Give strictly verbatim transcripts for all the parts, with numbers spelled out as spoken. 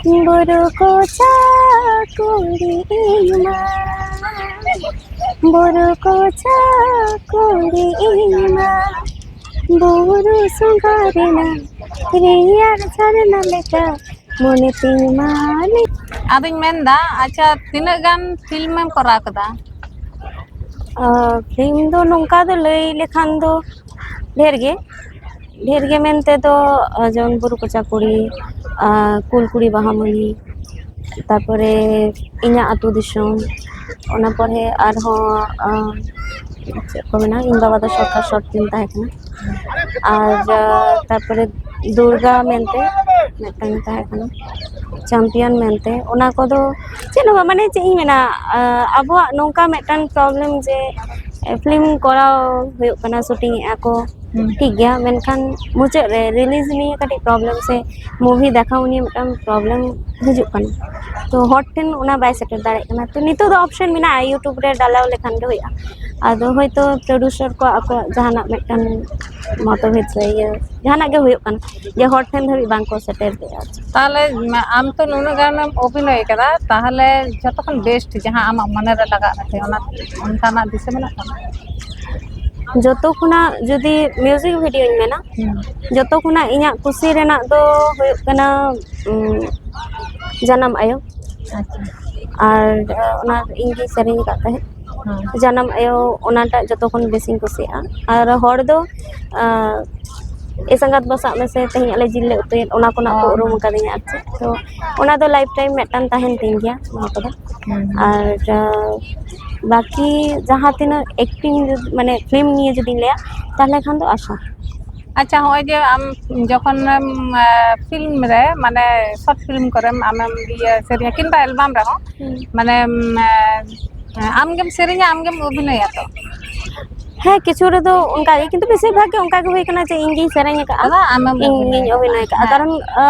ᱵᱩᱨᱩ ᱠᱚᱪᱟ ᱠᱩᱲᱤ ᱤᱧ ᱢᱟ, ᱵᱩᱨᱩ ᱠᱚᱪᱟ ᱠᱩᱲᱤ ᱤᱧ ᱢᱟ, ᱵᱩᱨᱩ ᱥᱚᱸᱜᱷᱟ ᱨᱮᱱᱟᱜ ᱨᱮᱭᱟᱲ ᱡᱷᱟᱨᱱᱟ ᱞᱮᱠᱟ ᱢᱚᱱᱮ ᱛᱤᱧ ᱢᱟ᱾ ᱟᱫᱚᱧ ᱢᱮᱱᱫᱟ, ᱟᱪᱪᱷᱟ, ᱛᱤᱱᱟᱹᱜ ᱜᱟᱱ ᱯᱷᱤᱞᱢ ᱮᱢ ᱠᱚᱨᱟᱣ ᱠᱟᱫᱟ? ᱯᱷᱤᱞᱢ ᱫᱚ ᱱᱚᱝᱠᱟ ᱫᱚ ᱞᱟᱹᱭ ᱞᱮᱠᱷᱟᱱ ᱫᱚ ᱰᱷᱮᱨ ᱜᱮ, ᱰᱷᱮᱨ ᱜᱮ ᱢᱮᱱᱛᱮ ᱫᱚ, ᱟᱨ ᱡᱮᱢᱚᱱ ᱵᱩᱨᱩ ᱠᱚᱪᱟ ᱠᱩᱲᱤ, ᱟᱨ ᱠᱩᱞ ᱠᱩᱲᱤ ᱵᱟᱦᱟᱢᱟᱹᱞᱤ, ᱛᱟᱨᱯᱚᱨᱮ ᱤᱧᱟᱹᱜ ᱟᱹᱛᱩ ᱫᱤᱥᱚᱢ, ᱚᱱᱟ ᱯᱚᱨᱮ ᱟᱨᱦᱚᱸ, ᱟᱨ ᱪᱮᱫ ᱠᱚ ᱢᱮᱱᱟ, ᱤᱧ ᱵᱟᱵᱟ ᱫᱚ ᱥᱚᱨᱠᱟᱨ ᱥᱚᱨᱴ ᱯᱷᱤᱞᱢ ᱛᱟᱦᱮᱸ ᱠᱟᱱᱟ, ᱟᱨ ᱛᱟᱨᱯᱚᱨᱮ ᱫᱩᱨᱜᱟ ᱢᱮᱱᱛᱮ ᱢᱤᱫᱴᱟᱝ ᱛᱟᱦᱮᱸ ᱠᱟᱱᱟ, ᱪᱟᱢᱯᱤᱭᱟᱱ ᱢᱮᱱᱛᱮ, ᱚᱱᱟ ᱠᱚᱫᱚ ᱪᱮᱫ ᱦᱚᱸ ᱵᱟᱝ, ᱢᱟᱱᱮ ᱪᱮᱫ ᱤᱧ ᱢᱮᱱᱟ, ᱟᱵᱚᱣᱟᱜ ᱱᱚᱝᱠᱟ ᱢᱤᱫᱴᱟᱝ ᱯᱨᱚᱵᱞᱮᱢ ᱡᱮ ᱯᱷᱤᱞᱢ ᱠᱚᱨᱟᱣ ᱦᱩᱭᱩᱜ ᱠᱟᱱᱟ, ᱥᱩᱴᱤᱝ ᱮᱫᱼᱟ ᱠᱚ, ᱦᱩᱸ᱾ ᱴᱷᱤᱠ ᱜᱮᱭᱟ, ᱢᱮᱱᱠᱷᱟᱱ ᱢᱩᱪᱟᱹᱫ ᱨᱮ ᱨᱤᱞᱤᱡᱽ ᱱᱤᱭᱮ ᱠᱟᱹᱴᱤᱡ ᱯᱨᱚᱵᱞᱮᱢ ᱥᱮ ᱢᱩᱵᱷᱤ ᱫᱮᱠᱷᱟᱣ ᱱᱤᱭᱮ ᱢᱤᱫᱴᱟᱝ ᱯᱨᱚᱵᱞᱮᱢ ᱦᱤᱡᱩᱜ ᱠᱟᱱᱟ᱾ ᱛᱚ ᱦᱚᱲ ᱴᱷᱮᱱ ᱚᱱᱟ ᱵᱟᱭ ᱥᱮᱴᱮᱨ ᱫᱟᱲᱮᱭᱟᱜ ᱠᱟᱱᱟ᱾ ᱛᱚ ᱱᱤᱛᱚᱜ ᱫᱚ ᱚᱯᱥᱮᱱ ᱢᱮᱱᱟᱜᱼᱟ, ᱤᱭᱩᱴᱩᱵᱽ ᱨᱮ ᱰᱟᱞᱟᱣ ᱞᱮᱠᱷᱟᱱ ᱜᱮ ᱦᱩᱭᱩᱜᱼᱟ᱾ ᱟᱫᱚ ᱦᱚᱭᱛᱳ ᱯᱨᱚᱰᱭᱩᱥᱟᱨ ᱠᱚ ᱟᱠᱚᱣᱟᱜ ᱡᱟᱦᱟᱱᱟᱜ ᱢᱤᱫᱴᱟᱝ ᱢᱚᱛᱚᱵᱷᱮᱫ ᱥᱮ ᱤᱭᱟᱹ ᱡᱟᱦᱟᱱᱟᱜ ᱜᱮ ᱦᱩᱭᱩᱜ ᱠᱟᱱᱟ, ᱡᱮ ᱦᱚᱲ ᱴᱷᱮᱱ ᱫᱷᱟᱹᱵᱤᱡ ᱵᱟᱝ ᱠᱚ ᱥᱮᱴᱮᱨ ᱫᱟᱲᱮᱭᱟᱜᱼᱟ᱾ ᱛᱟᱦᱚᱞᱮ ᱟᱢ ᱛᱚ ᱱᱩᱱᱟᱹᱜ ᱜᱟᱱᱮᱢ ᱚᱵᱷᱤᱱᱚᱭ ᱠᱟᱫᱟ, ᱛᱟᱦᱚᱞᱮ ᱡᱷᱚᱛᱚ ᱠᱷᱚᱱ ᱵᱮᱥᱴ ᱡᱟᱦᱟᱸ ᱟᱢᱟᱜ ᱢᱚᱱᱮ ᱨᱮ ᱞᱟᱜᱟᱜ ᱠᱟᱛᱮ ᱚᱱᱟ ᱚᱱᱠᱟᱱᱟᱜ ᱫᱤᱥᱟᱹ ᱢᱮᱱᱟᱜ ᱛᱟᱢᱟ? ᱡᱚᱛᱚ ᱠᱷᱚᱱᱟᱜ ᱡᱩᱫᱤ ᱢᱤᱣᱡᱤᱠ ᱵᱷᱤᱰᱤᱭᱳᱧ ᱢᱮᱱᱟ, ᱦᱩᱸ᱾ ᱡᱚᱛᱚ ᱠᱷᱚᱱᱟᱜ ᱤᱧᱟᱹᱜ ᱠᱩᱥᱤ ᱨᱮᱱᱟᱜ ᱫᱚ ᱦᱩᱭᱩᱜ ᱠᱟᱱᱟ, ᱩᱸ, ᱡᱟᱱᱟᱢ ᱟᱭᱳ᱾ ᱟᱪᱪᱷᱟ᱾ ᱟᱨ, ᱟᱸ, ᱚᱱᱟ ᱤᱧ ᱜᱮᱧ ᱥᱮᱨᱮᱧ ᱟᱠᱟᱫ ᱛᱟᱦᱮᱸᱫ᱾ ᱦᱮᱸ᱾ ᱡᱟᱱᱟᱢ ᱟᱭᱳ, ᱚᱱᱟᱴᱟᱜ ᱡᱚᱛᱚ ᱠᱷᱚᱱ ᱵᱮᱥᱤᱧ ᱠᱩᱥᱤᱭᱟᱜᱼᱟ᱾ ᱟᱨ ᱦᱚᱲ ᱫᱚ, ᱟᱸ, ᱮ ᱥᱟᱸᱜᱟᱛ ᱵᱚ ᱥᱟᱵ ᱢᱮᱥᱮ, ᱛᱮᱦᱮᱧ ᱟᱞᱮ ᱡᱤᱞ ᱞᱮ ᱩᱛᱩᱭᱮᱫ, ᱚᱱᱟ ᱠᱷᱚᱱᱟᱜ ᱠᱚ ᱚ, ᱩᱨᱩᱢ ᱦᱮᱸ᱾ ᱟᱠᱟᱫᱤᱧᱟ ᱟᱨ ᱪᱮᱫ᱾ ᱛᱚ ᱚᱱᱟ ᱫᱚ ᱞᱟᱭᱤᱯᱷ ᱴᱟᱭᱤᱢ ᱢᱤᱫᱴᱟᱝ ᱛᱟᱦᱮᱱ ᱛᱤᱧ ᱜᱮᱭᱟ ᱱᱚᱣᱟ ᱠᱚᱫᱚ᱾ ᱦᱩᱸ, ᱦᱩᱸ᱾ ᱟᱨ, ᱟᱸ, ᱵᱟᱹᱠᱤ ᱡᱟᱦᱟᱸ ᱛᱤᱱᱟᱹᱜ ᱮᱠᱴᱤᱝ, ᱢᱟᱱᱮ ᱯᱷᱤᱞᱢ ᱱᱤᱭᱮ ᱡᱩᱫᱤᱧ ᱞᱟᱹᱭᱟ, ᱛᱟᱦᱚᱞᱮ ᱠᱷᱟᱱ ᱫᱚ ᱟᱥᱟ᱾ ᱟᱪᱪᱷᱟ, ᱦᱚᱸᱜᱼᱚᱭ ᱡᱮ ᱟᱢ ᱡᱚᱠᱷᱚᱱᱮᱢ, ᱮ, ᱯᱷᱤᱞᱢ ᱨᱮ, ᱢᱟᱱᱮ ᱥᱚᱨᱴ ᱯᱷᱤᱞᱢ ᱠᱚᱨᱮᱢ ᱟᱢᱮᱢ ᱤᱭᱟᱹ ᱥᱮᱨᱮᱧᱟ ᱠᱤᱝᱵᱟ ᱮᱞᱵᱟᱢ ᱨᱮᱦᱚᱸ, ᱦᱩᱸ᱾ ᱢᱟᱱᱮᱢ, ᱮ, ᱟᱢᱜᱮᱢ ᱥᱮᱨᱮᱧᱟ, ᱟᱢᱜᱮᱢ ᱚᱵᱷᱤᱱᱚᱭᱟ ᱛᱚ? ᱦᱮᱸ, ᱠᱤᱪᱷᱩ ᱨᱮᱫᱚ ᱚᱱᱠᱟ ᱜᱮ, ᱠᱤᱱᱛᱩ ᱵᱮᱥᱤᱨ ᱵᱷᱟᱜᱽ ᱜᱮ ᱚᱱᱠᱟ ᱜᱮ ᱦᱩᱭ ᱠᱟᱱᱟ ᱡᱮ ᱤᱧ ᱜᱤᱧ ᱥᱮᱨᱮᱧ ᱟᱠᱟᱫᱼᱟ, ᱟᱫᱚ ᱟᱢᱮᱢ ᱤᱧ ᱚᱵᱷᱤᱱᱚᱭ ᱜᱤᱧ ᱟᱠᱟᱫᱼᱟ᱾ ᱚᱵᱷᱤᱱᱚᱭ ᱟᱠᱟᱫᱼᱟ᱾ ᱦᱮᱸ᱾ ᱠᱟᱨᱚᱱ, ᱟ,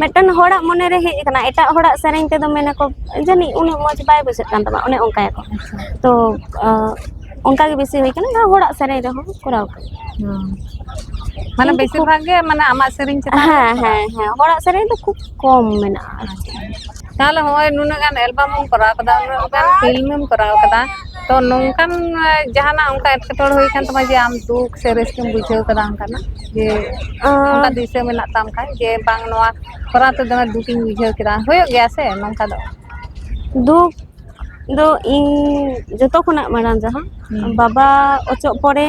ᱢᱤᱫᱴᱮᱱ ᱦᱚᱲᱟᱜ ᱢᱚᱱᱮ ᱨᱮ ᱦᱮᱡ ᱟᱠᱟᱱᱟ, ᱮᱴᱟᱜ ᱦᱚᱲᱟᱜ ᱥᱮᱨᱮᱧ ᱛᱮᱫᱚ ᱢᱮᱱᱟᱠᱚ ᱡᱟᱹᱱᱤᱡ ᱩᱱᱟᱹᱜ ᱢᱚᱡᱽ ᱵᱟᱭ ᱵᱩᱡᱷᱟᱹᱜ ᱠᱟᱱ ᱛᱟᱢᱟ, ᱚᱱᱮ ᱚᱱᱠᱟᱭᱟᱠᱚ᱾ ᱟᱪᱪᱷᱟ᱾ ᱛᱚ, ᱟ, ᱚᱱᱠᱟ ᱜᱮ ᱵᱮᱥᱤ ᱦᱩᱭ ᱠᱟᱱᱟ, ᱦᱚᱲᱟᱜ ᱥᱮᱨᱮᱧ ᱨᱮᱦᱚᱸ ᱠᱚᱨᱟᱣ ᱠᱟᱱᱟ᱾ ᱦᱩᱸ᱾ ᱢᱟᱱᱮ ᱠᱤᱱᱛᱩ ᱵᱮᱥᱤᱨ ᱠᱷᱩᱵ ᱵᱷᱟᱜᱽ ᱜᱮ ᱢᱟᱱᱮ ᱟᱢᱟᱜ ᱥᱮᱨᱮᱧ ᱪᱮᱛᱟᱱ ᱨᱮ ᱦᱮᱸ ᱠᱚᱨᱟᱣ᱾ ᱦᱮᱸ ᱦᱮᱸ ᱦᱚᱲᱟᱜ ᱥᱮᱨᱮᱧ ᱫᱚ ᱠᱷᱩᱵ ᱠᱚᱢ ᱢᱮᱱᱟᱜᱼᱟ ᱟᱨᱠᱤ᱾ ᱛᱟᱦᱚᱞᱮ ᱦᱚᱸᱜᱼᱚᱭ ᱱᱩᱱᱟᱹᱜ ᱜᱟᱱ ᱮᱞᱵᱟᱢ ᱮᱢ ᱠᱚᱨᱟᱣ ᱠᱟᱫᱟ, ᱩᱱᱟᱹᱜ ᱜᱟᱱ ᱯᱷᱤᱞᱢ ᱮᱢ ᱠᱚᱨᱟᱣ ᱠᱟᱫᱟ, ᱛᱚ ᱱᱚᱝᱠᱟᱱ ᱡᱟᱦᱟᱱᱟᱜ ᱚᱱᱠᱟ ᱮᱴᱠᱮᱴᱚᱬᱮ ᱦᱩᱭ ᱠᱟᱱ ᱛᱟᱢᱟ ᱡᱮ ᱟᱢ ᱫᱩᱠ ᱥᱮ ᱨᱟᱹᱥᱠᱟᱹᱢ ᱵᱩᱡᱷᱟᱹᱣ ᱠᱟᱫᱟ ᱚᱱᱠᱟᱱᱟᱜ ᱡᱮ ᱚᱱᱠᱟ ᱫᱤᱥᱟᱹ ᱢᱮᱱᱟᱜ ᱛᱟᱢ ᱠᱷᱟᱱ ᱡᱮ ᱵᱟᱝ ᱱᱚᱣᱟ ᱠᱚᱨᱟᱣ ᱛᱮ ᱫᱚᱢᱮ ᱫᱩᱠᱤᱧ ᱵᱩᱡᱷᱟᱹᱣ ᱠᱮᱫᱟ, ᱦᱩᱭᱩᱜ ᱜᱮᱭᱟ ᱥᱮ ᱱᱚᱝᱠᱟ ᱫᱚ? ᱫᱩᱠ ᱫᱚ ᱤᱧ ᱡᱚᱛᱚ ᱠᱷᱚᱱᱟᱜ ᱢᱟᱲᱟᱝ ᱡᱟᱦᱟᱸ ᱵᱟᱵᱟ ᱚᱪᱚᱜ ᱯᱚᱨᱮ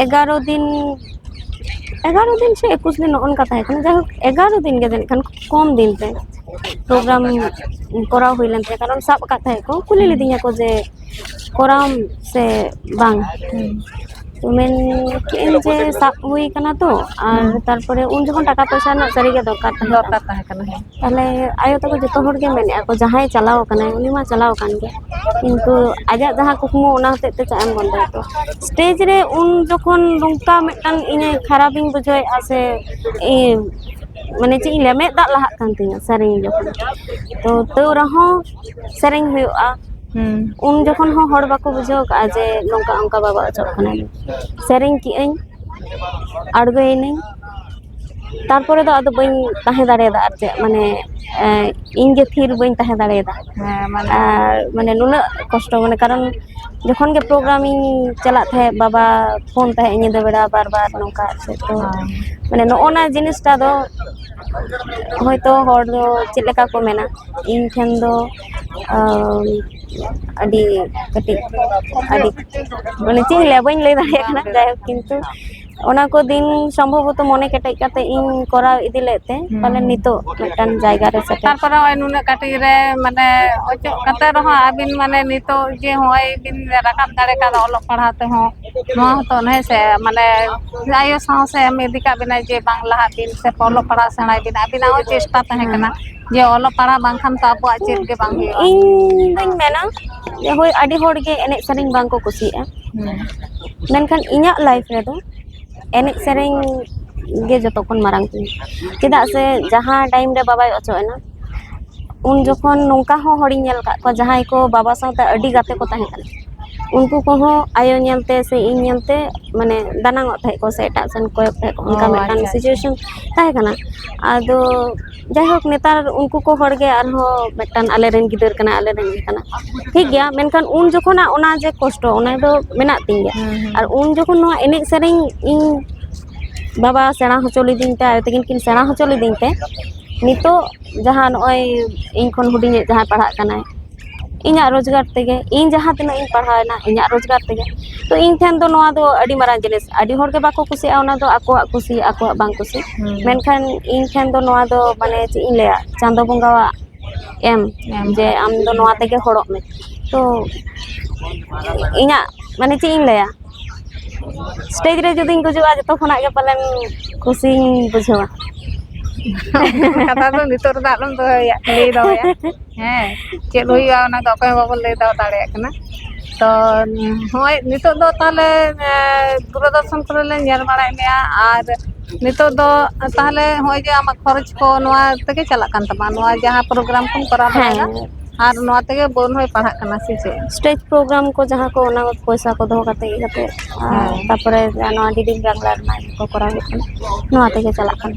ᱮᱜᱟᱨᱚ ᱫᱤᱱ ᱮᱜᱟᱨᱚ ᱫᱤᱱ ᱥᱮ ᱮᱠᱩᱥ ᱫᱤᱱ ᱱᱚᱜᱼᱚ ᱱᱚᱝᱠᱟ ᱛᱟᱦᱮᱸ ᱠᱟᱱᱟ᱾ ᱡᱟᱭᱦᱳᱠ ᱮᱜᱟᱨᱚ ᱫᱤᱱ ᱜᱮ ᱡᱟᱹᱱᱤᱡ ᱠᱷᱟᱱ ᱠᱚᱢ ᱫᱤᱱ ᱛᱮ ᱯᱨᱳᱜᱨᱟᱢ ᱠᱚᱨᱟᱣ ᱦᱩᱭ ᱞᱮᱱ ᱛᱟᱦᱮᱸ, ᱠᱟᱨᱚᱱ ᱥᱟᱵ ᱟᱠᱟᱫ ᱛᱟᱦᱮᱸ ᱠᱚ, ᱠᱩᱞᱤ ᱞᱤᱫᱤᱧᱟ ᱠᱚ ᱡᱮ ᱠᱚᱨᱟᱣᱟᱢ ᱥᱮ ᱵᱟᱝ᱾ ᱛᱚ ᱢᱮᱱ ᱠᱮᱫᱟᱹᱧ ᱡᱮ ᱥᱟᱵ ᱦᱩᱭ ᱠᱟᱱᱟ ᱛᱚ, ᱟᱨ ᱛᱟᱨᱯᱚᱨᱮ ᱩᱱ ᱡᱚᱠᱷᱚᱱ ᱴᱟᱠᱟ ᱯᱚᱭᱥᱟ ᱨᱮᱱᱟᱜ ᱥᱟᱹᱨᱤᱜᱮ ᱫᱚᱨᱠᱟᱨ ᱛᱟᱦᱮᱸ ᱠᱟᱱᱟ᱾ ᱫᱚᱨᱠᱟᱨ ᱛᱟᱦᱮᱸ ᱠᱟᱱᱟ, ᱦᱮᱸ᱾ ᱛᱟᱦᱞᱮ ᱟᱭᱳ ᱛᱟᱠᱚ ᱡᱚᱛᱚ ᱦᱚᱲ ᱜᱮ ᱢᱮᱱᱮᱫᱼᱟ ᱠᱚ, ᱡᱟᱦᱟᱸᱭ ᱪᱟᱞᱟᱣ ᱟᱠᱟᱱᱟᱭ ᱩᱱᱤ ᱢᱟ ᱪᱟᱞᱟᱣ ᱟᱠᱟᱱ ᱜᱮ, ᱠᱤᱱᱛᱩ ᱟᱡᱟᱜ ᱡᱟᱦᱟᱸ ᱠᱩᱠᱢᱩ ᱚᱱᱟ ᱦᱚᱛᱮᱡ ᱛᱮ ᱪᱟᱜ ᱮᱢ ᱵᱚᱱᱫᱚᱭᱟ᱾ ᱛᱚ ᱥᱴᱮᱡᱽ ᱨᱮ ᱩᱱ ᱡᱚᱠᱷᱚᱱ ᱱᱚᱝᱠᱟ ᱢᱤᱫᱴᱟᱝ ᱤᱧ ᱠᱷᱟᱨᱟᱯ ᱤᱧ ᱵᱩᱡᱷᱟᱹᱣᱮᱫᱼᱟ ᱥᱮ ᱤᱧ ᱢᱟᱱᱮ ᱪᱮᱫ ᱤᱧ ᱞᱟᱹᱭᱟ, ᱢᱮᱫ ᱫᱟᱜ ᱞᱟᱦᱟᱜ ᱠᱟᱱ ᱛᱤᱧᱟᱹ ᱥᱮᱨᱮᱧ ᱡᱚᱠᱷᱚᱱ᱾ ᱛᱚ ᱛᱟᱹᱣ ᱨᱮᱦᱚᱸ ᱥᱮᱨᱮᱧ ᱦᱩᱭᱩᱜᱼᱟ᱾ ᱦᱩᱸ᱾ ᱩᱱ ᱡᱚᱠᱷᱚᱱ ᱦᱚᱸ ᱦᱚᱲ ᱵᱟᱠᱚ ᱵᱩᱡᱷᱟᱹᱣ ᱠᱟᱜᱼᱟ ᱡᱮ ᱱᱚᱝᱠᱟ ᱚᱱᱠᱟ ᱵᱟᱵᱟ ᱚᱪᱚᱜ ᱠᱟᱱᱟᱭ᱾ ᱥᱮᱨᱮᱧ ᱠᱮᱜᱼᱟᱹᱧ, ᱟᱬᱜᱚᱭᱮᱱᱟᱹᱧ, ᱛᱟᱨᱯᱚᱨᱮ ᱫᱚ ᱟᱫᱚ ᱵᱟᱹᱧ ᱛᱟᱦᱮᱸ ᱫᱟᱲᱮᱭᱟᱫᱟ ᱟᱨ ᱪᱮᱫ, ᱢᱟᱱᱮ ᱮᱸ, ᱤᱧ ᱜᱮ ᱛᱷᱤᱨ ᱵᱟᱹᱧ ᱛᱟᱦᱮᱸ ᱫᱟᱲᱮᱭᱟᱫᱟ᱾ ᱦᱮᱸ, ᱢᱟᱱᱮ ᱟᱨ ᱢᱟᱱᱮ ᱱᱩᱱᱟᱹᱜ ᱠᱚᱥᱴᱚ, ᱢᱟᱱᱮ ᱠᱟᱨᱚᱱ ᱡᱚᱠᱷᱚᱱ ᱜᱮ ᱯᱨᱳᱜᱨᱟᱢ ᱤᱧ ᱪᱟᱞᱟᱜ ᱛᱟᱦᱮᱸᱫ, ᱵᱟᱵᱟ ᱯᱷᱳᱱ ᱛᱟᱦᱮᱸᱫ ᱧᱤᱫᱟᱹ ᱵᱮᱲᱟ ᱵᱟᱨ ᱵᱟᱨ ᱱᱚᱝᱠᱟ ᱟᱨ ᱪᱮᱫ᱾ ᱛᱚ ᱦᱮᱸ᱾ ᱢᱟᱱᱮ ᱱᱚᱜᱼᱚ ᱱᱟ ᱡᱤᱱᱤᱥᱴᱟ ᱫᱚ ᱦᱚᱭᱛᱳ ᱦᱚᱲ ᱫᱚ ᱪᱮᱫ ᱞᱮᱠᱟ ᱠᱚ ᱢᱮᱱᱟ, ᱤᱧ ᱴᱷᱮᱱ ᱫᱚ ᱟᱢ, ᱟᱹᱰᱤ ᱠᱟᱹᱴᱤᱡ, ᱟᱹᱰᱤ ᱢᱟᱱᱮ ᱪᱮᱫ ᱤᱧ ᱞᱟᱹᱭᱟ, ᱵᱟᱹᱧ ᱞᱟᱹᱭ ᱫᱟᱲᱮᱭᱟᱜ ᱠᱟᱱᱟ᱾ ᱡᱟᱭᱦᱳᱠ, ᱠᱤᱱᱛᱩ ᱚᱱᱟ ᱠᱚ ᱫᱤᱱ ᱥᱚᱢᱵᱷᱚᱵᱚᱛᱚ ᱢᱚᱱᱮ ᱠᱮᱴᱮᱡ ᱠᱟᱛᱮ ᱤᱧ ᱠᱚᱨᱟᱣ ᱤᱫᱤ ᱞᱮᱫ ᱛᱮ ᱦᱩᱸ, ᱯᱟᱞᱮ ᱦᱩᱸ᱾ ᱱᱤᱛᱚᱜ ᱢᱤᱫᱴᱟᱝ ᱡᱟᱭᱜᱟ ᱨᱮ ᱥᱮᱴᱮᱨ᱾ ᱛᱟᱨᱯᱚᱨᱮ ᱱᱚᱜᱼᱚᱭ ᱱᱩᱱᱟᱹᱜ ᱠᱟᱹᱴᱤᱡ ᱨᱮ ᱢᱟᱱᱮ ᱚᱪᱚᱜ ᱠᱟᱛᱮ ᱨᱮᱦᱚᱸ ᱟᱹᱵᱤᱱ ᱢᱟᱱᱮ ᱱᱤᱛᱚᱜ ᱡᱮ ᱱᱚᱜᱼᱚᱭ ᱵᱤᱱ ᱨᱟᱠᱟᱵ ᱫᱟᱲᱮ ᱠᱟᱣᱫᱟ ᱚᱞᱚᱜ ᱯᱟᱲᱦᱟᱣ ᱛᱮᱦᱚᱸ, ᱱᱚᱣᱟ ᱦᱚᱸᱛᱚ ᱦᱮᱸ ᱥᱮ ᱢᱟᱱᱮ ᱟᱭᱳ ᱥᱟᱶ ᱥᱮ ᱮᱢ ᱤᱫᱤ ᱠᱟᱜ ᱵᱤᱱᱟᱭ ᱡᱮ ᱵᱟᱝ ᱞᱟᱦᱟᱜ ᱵᱤᱱ ᱥᱮ ᱚᱞᱚᱜ ᱯᱟᱲᱦᱟᱣ ᱥᱮᱬᱟᱭ ᱵᱤᱱ, ᱟᱹᱵᱤᱱᱟᱜ ᱦᱚᱸ ᱪᱮᱥᱴᱟ ᱛᱟᱦᱮᱸ ᱦᱮᱸ᱾ ᱠᱟᱱᱟ ᱡᱮ ᱚᱞᱚᱜ ᱯᱟᱲᱦᱟᱣ ᱵᱟᱝᱠᱷᱟᱱ ᱛᱚ ᱟᱵᱚᱣᱟᱜ ᱪᱮᱫ ᱜᱮ ᱵᱟᱝ ᱦᱩᱭᱩᱜᱼᱟ᱾ ᱤᱧ ᱫᱩᱧ ᱢᱮᱱᱟ ᱡᱮ ᱦᱳᱭ, ᱟᱹᱰᱤ ᱦᱚᱲ ᱜᱮ ᱮᱱᱮᱡ ᱥᱮᱨᱮᱧ ᱵᱟᱝ ᱠᱚ ᱠᱩᱥᱤᱭᱟᱜᱼᱟ, ᱦᱩᱸ᱾ ᱢᱮᱱᱠᱷᱟᱱ ᱤᱧᱟᱹᱜ ᱞᱟᱭᱤᱯᱷ ᱨᱮᱫᱚ ᱮᱱᱮᱡ ᱥᱮᱨᱮᱧ ᱜᱮ ᱡᱚᱛᱚ ᱠᱷᱚᱱ ᱢᱟᱨᱟᱝ ᱛᱤᱧ᱾ ᱪᱮᱫᱟᱜ ᱥᱮ ᱡᱟᱦᱟᱸ ᱴᱟᱭᱤᱢ ᱨᱮ ᱵᱟᱵᱟᱭ ᱚᱪᱚᱜ ᱮᱱᱟ, ᱩᱱ ᱡᱚᱠᱷᱚᱱ ᱱᱚᱝᱠᱟ ᱦᱚᱸ ᱦᱚᱲᱤᱧ ᱧᱮᱞ ᱟᱠᱟᱫ ᱠᱚᱣᱟ ᱡᱟᱦᱟᱸᱭ ᱠᱚ ᱵᱟᱵᱟ ᱥᱟᱶᱛᱮ ᱟᱹᱰᱤ ᱜᱟᱛᱮ ᱠᱚ ᱛᱟᱦᱮᱸ ᱠᱟᱱᱟ, ᱩᱱᱠᱩ ᱠᱚᱦᱚᱸ ᱟᱭᱳ ᱧᱮᱞᱛᱮ ᱥᱮ ᱤᱧ ᱧᱮᱞᱛᱮ ᱢᱟᱱᱮ ᱫᱟᱱᱟᱝ ᱚᱜ ᱛᱟᱦᱮᱸᱫ ᱠᱚ ᱥᱮ ᱮᱴᱟᱜ ᱥᱮᱱ ᱠᱚᱭᱚᱜ ᱛᱟᱦᱮᱸᱫ ᱠᱚ, ᱚᱱᱠᱟ ᱚ, ᱢᱤᱫᱴᱟᱝ ᱟᱪᱪᱷᱟ, ᱟᱪᱪᱷᱟ᱾ situation ᱛᱟᱦᱮᱸ ᱠᱟᱱᱟ᱾ ᱟᱫᱚ ᱡᱟᱭᱦᱳᱠ, ᱱᱮᱛᱟᱨ ᱩᱱᱠᱩ ᱠᱚ ᱦᱚᱲ ᱜᱮ ᱟᱨᱦᱚᱸ ᱢᱤᱫᱴᱟᱝ ᱟᱞᱮᱨᱮᱱ ᱜᱤᱫᱟᱹᱨ ᱠᱟᱱᱟᱭ, ᱟᱞᱮᱨᱮᱱ ᱜᱮ ᱠᱟᱱᱟ, ᱴᱷᱤᱠ ᱜᱮᱭᱟ, ᱢᱮᱱᱠᱷᱟᱱ ᱩᱱ ᱡᱚᱠᱷᱚᱱᱟᱜ ᱚᱱᱟ ᱡᱮ ᱠᱚᱥᱴᱚ, ᱚᱱᱟ ᱫᱚ ᱢᱮᱱᱟᱜ ᱛᱤᱧ ᱜᱮᱭᱟ᱾ ᱦᱩᱸ, ᱦᱩᱸ᱾ ᱟᱨ ᱩᱱ ᱡᱚᱠᱷᱚᱱ ᱱᱚᱣᱟ ᱮᱱᱮᱡ ᱥᱮᱨᱮᱧ ᱤᱧ ᱵᱟᱵᱟ ᱥᱮᱬᱟ ᱦᱚᱪᱚ ᱞᱤᱫᱤᱧ ᱛᱮ, ᱟᱭᱳ ᱛᱟᱹᱠᱤᱱ ᱠᱤᱱ ᱥᱮᱬᱟ ᱦᱚᱪᱚ ᱞᱤᱫᱤᱧ ᱛᱮ, ᱱᱤᱛᱚᱜ ᱡᱟᱦᱟᱸ ᱱᱚᱜᱼᱚᱭ ᱤᱧ ᱠᱷᱚᱱ ᱦᱩᱰᱤᱧᱤᱡ ᱡᱟᱦᱟᱸᱭ ᱯᱟᱲᱦᱟᱜ ᱠᱟᱱᱟᱭ, ᱤᱧᱟᱹᱜ ᱨᱳᱡᱽᱜᱟᱨ ᱛᱮᱜᱮ, ᱤᱧ ᱡᱟᱦᱟᱸ ᱛᱤᱱᱟᱹᱜ ᱤᱧ ᱯᱟᱲᱦᱟᱣ ᱮᱱᱟ, ᱤᱧᱟᱹᱜ ᱨᱳᱡᱽᱜᱟᱨ ᱛᱮᱜᱮ᱾ ᱛᱚ, ᱤᱧ ᱴᱷᱮᱱ ᱫᱚ ᱱᱚᱣᱟ ᱫᱚ ᱟᱹᱰᱤ ᱢᱟᱨᱟᱝ ᱡᱤᱱᱤᱥ᱾ ᱟᱹᱰᱤ ᱦᱚᱲ ᱜᱮ ᱵᱟᱠᱚ ᱠᱩᱥᱤᱭᱟᱜᱼᱟ ᱚᱱᱟ ᱫᱚ, ᱟᱠᱚᱣᱟᱜ ᱠᱩᱥᱤ, ᱟᱠᱚᱣᱟᱜ ᱵᱟᱝ ᱠᱩᱥᱤ᱾ ᱦᱩᱸ᱾ ᱢᱮᱱᱠᱷᱟᱱ ᱤᱧ ᱴᱷᱮᱱ ᱫᱚ ᱱᱚᱣᱟ ᱫᱚ, ᱢᱟᱱᱮ, ᱪᱮᱫ ᱤᱧ ᱞᱟᱹᱭᱟ, ᱪᱟᱸᱫᱚ ᱵᱚᱸᱜᱟᱣᱟᱜ ᱮᱢ, ᱮᱢ᱾ ᱡᱮ ᱟᱢ ᱫᱚ ᱱᱚᱣᱟ ᱛᱮᱜᱮ ᱦᱚᱲᱚᱜ ᱢᱮ᱾ ᱛᱚ, ᱤᱧᱟᱹᱜ, ᱢᱟᱱᱮ, ᱪᱮᱫ ᱤᱧ ᱞᱟᱹᱭᱟ, ᱥᱴᱮᱡᱽ ᱨᱮ ᱡᱩᱫᱤᱧ ᱜᱩᱡᱩᱜᱼᱟ, ᱡᱚᱛᱚ ᱠᱷᱚᱱᱟᱜ ᱜᱮ ᱯᱟᱞᱮᱱ ᱠᱩᱥᱤᱧ ᱵᱩᱡᱷᱟᱹᱣᱟ᱾ ᱠᱟᱛᱷᱟ ᱫᱚ ᱱᱤᱛᱚᱜ ᱨᱮᱫᱚ ᱟᱞᱚᱢ ᱫᱚᱦᱚᱭᱟ, ᱞᱟᱹᱭ ᱫᱚᱦᱚᱭᱟ᱾ ᱦᱮᱸ, ᱪᱮᱫ ᱦᱩᱭᱩᱜᱼᱟ ᱚᱱᱟ ᱫᱚ ᱚᱠᱚᱭ ᱦᱚᱸ ᱵᱟᱵᱚᱱ ᱞᱟᱹᱭ ᱫᱚᱦᱚ ᱫᱟᱲᱮᱭᱟᱜ ᱠᱟᱱᱟ᱾ ᱛᱚ, ᱦᱚᱸᱜᱼᱚᱭ ᱱᱤᱛᱚᱜ ᱫᱚ ᱛᱟᱦᱚᱞᱮ, ᱮ, ᱫᱩᱨᱚᱫᱚᱨᱥᱚᱱ ᱠᱚᱨᱮ ᱞᱮ ᱧᱮᱞ ᱵᱟᱲᱟᱭᱮᱫ ᱢᱮᱭᱟ, ᱟᱨ ᱱᱤᱛᱚᱜ ᱫᱚ ᱛᱟᱦᱚᱞᱮ ᱦᱚᱸᱜᱼᱚᱭ ᱡᱮ ᱟᱢᱟᱜ ᱠᱷᱚᱨᱚᱪ ᱠᱚ ᱱᱚᱣᱟ ᱛᱮᱜᱮ ᱪᱟᱞᱟᱜ ᱠᱟᱱ ᱛᱟᱢᱟ, ᱱᱚᱣᱟ ᱡᱟᱦᱟᱸ ᱯᱨᱳᱜᱨᱟᱢ ᱠᱚᱢ ᱠᱚᱨᱟᱣ ᱵᱟᱲᱟᱭᱮᱫᱟ, ᱦᱮᱸ᱾ ᱟᱨ ᱱᱚᱣᱟ ᱛᱮᱜᱮ ᱵᱳᱱ ᱦᱚᱸᱭ ᱯᱟᱲᱦᱟᱜ ᱠᱟᱱᱟ ᱥᱮ ᱪᱮᱫ? ᱥᱴᱮᱡᱽ ᱯᱨᱳᱜᱨᱟᱢ ᱠᱚ ᱡᱟᱦᱟᱸ ᱠᱚ, ᱚᱱᱟ ᱯᱚᱭᱥᱟ ᱠᱚ ᱫᱚᱦᱚ ᱠᱟᱛᱮ ᱤᱭᱟᱹ ᱠᱟᱛᱮ, ᱟᱨ ᱦᱮᱸ᱾ ᱛᱟᱯᱚᱨᱮ ᱱᱚᱣᱟ ᱰᱤᱰᱤᱢ ᱵᱟᱝᱞᱟ ᱨᱮᱱᱟᱜ ᱠᱚ ᱠᱚᱨᱟᱣ ᱦᱩᱭᱩᱜ ᱠᱟᱱᱟ, ᱱᱚᱣᱟ ᱛᱮᱜᱮ ᱪᱟᱞᱟᱜ ᱠᱟᱱᱟ᱾